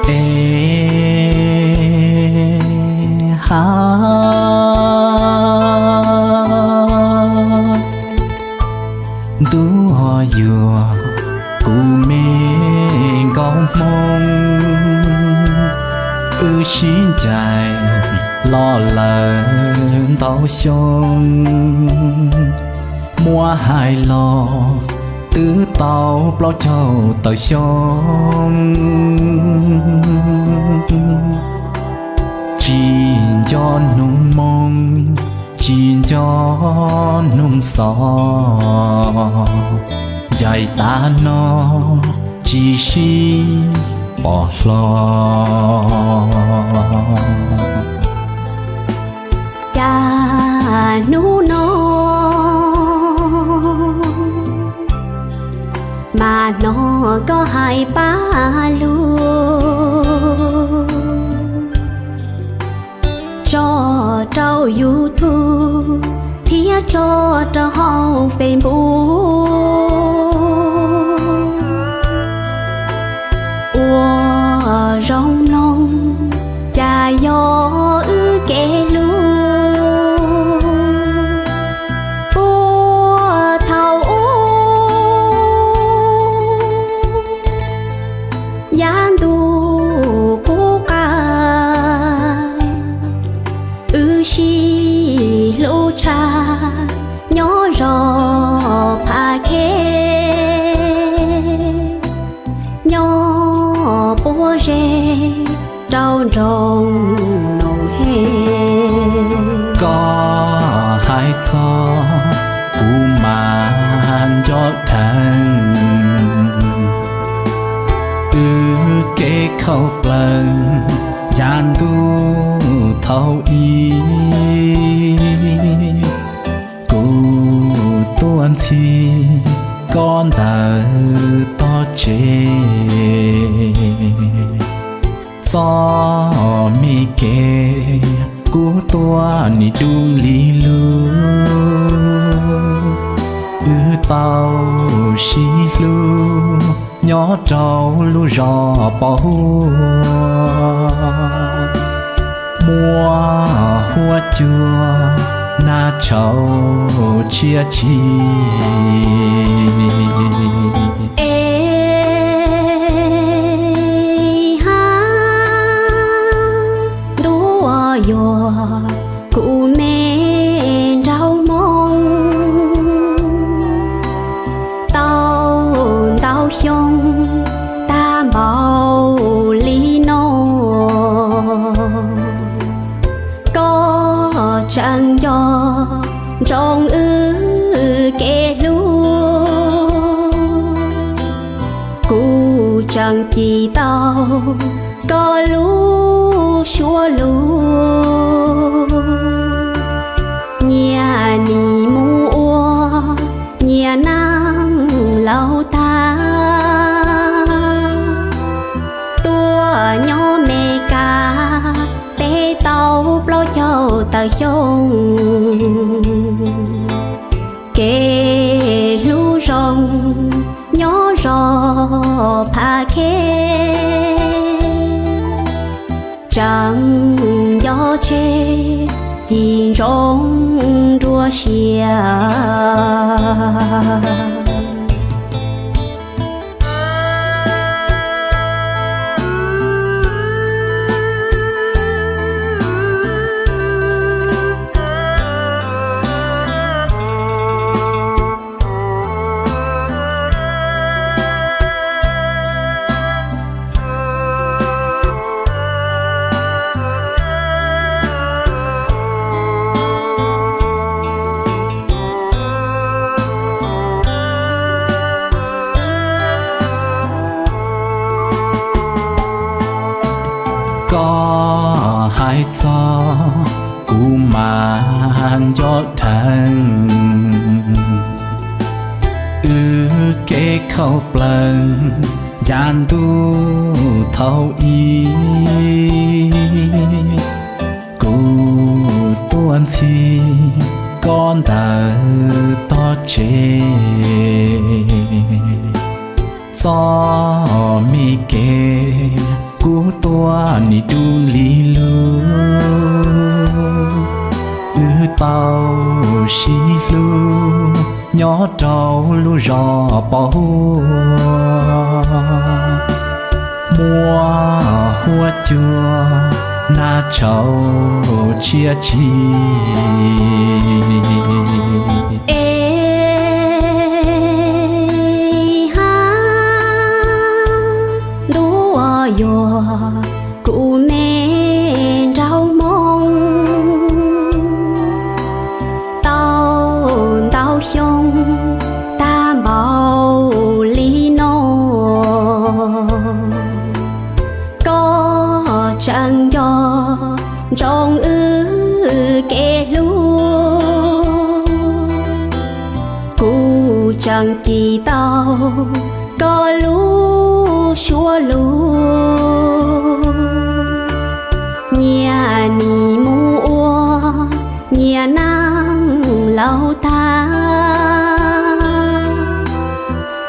Eha, ntuj ho yuav kuv me nkauj Hmoob, wb sib ncaim los lawm ntau xyoo. Muab hais los twb tau plaub caug tawm xyoo, tsis nco hnub moo, tsis nco hnub xov, ncaim tas no tsis sib pom hlo. Cas hnub no mas hnov koj hais pab lug tso rau YouTube thiab tso rau hauv Facebook. Ua zoo mloog cas yog wb kev hlub puag thaum ub. Yav ntuj qub qab wb sib hlub tshaj nyob zos Phav Khej, nyob puag ze rau nroog Noom Hej. Koj hais txog kuv mas nco dheev, wb kev khaum plaws yav ntuj thaum ub. Kuv tuaj ntxhi koj ntawm tog tsev, txoj me kev kuv tuaj nim dub li lug. Wb tau sib hlub nyob rau lub zos pos huab, muaj huab cua nag tshauv tshiab tshim. Eha, ntuj yuav kuv me nraug Hmoob, tau ntau xyoo tag npaum li no, koj tseem nco ntsoov wb kev hlub. Kuv tseem cim tau koj lub suab lug, nyias nim mus ua nyias neej laus tag, tuaj nyob Meskas peb tau plaub caug tawm xyoo. Kev hlub zoo nyob zos Phav Khej, tseem nco tseg cim ntsoov nruab siab. Hais txog kuv mas nco dheev, wb kev khaub plees yav ntuj thaum ub. Kuv tuaj ntxhi koj ntawm tog tsev, txoj me kev kuv tuaj nim dub li lug. Wb tau sib hlub nyob rau lub zos pos huab, muaj huab cua nag tshauv tshiab tshim. Ev ha, ntuj yuav kuv me nraug Hmoob tau ntau xyoo tag npaum li no. Koj tseem nco ntsoov wb kev hlub, kuv tseem cim tau koj lub suab lug. Nyias nim mus ua nyias neej laus tag,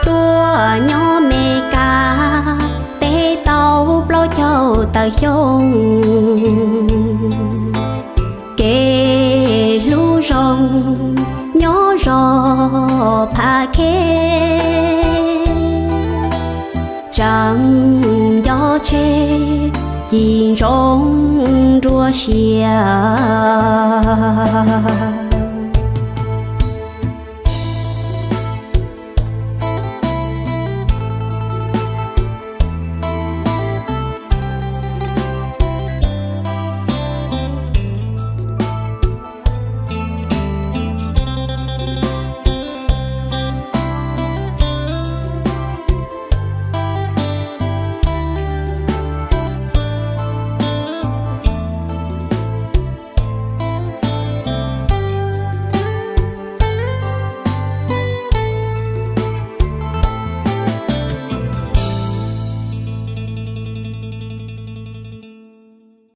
tuaj nyob Mes Kas teb tau plaub caug tawm xyoo. Kev hlub zoo nyob zos Phav Khej, tseem nco tseg cim ntsoov nruab siab.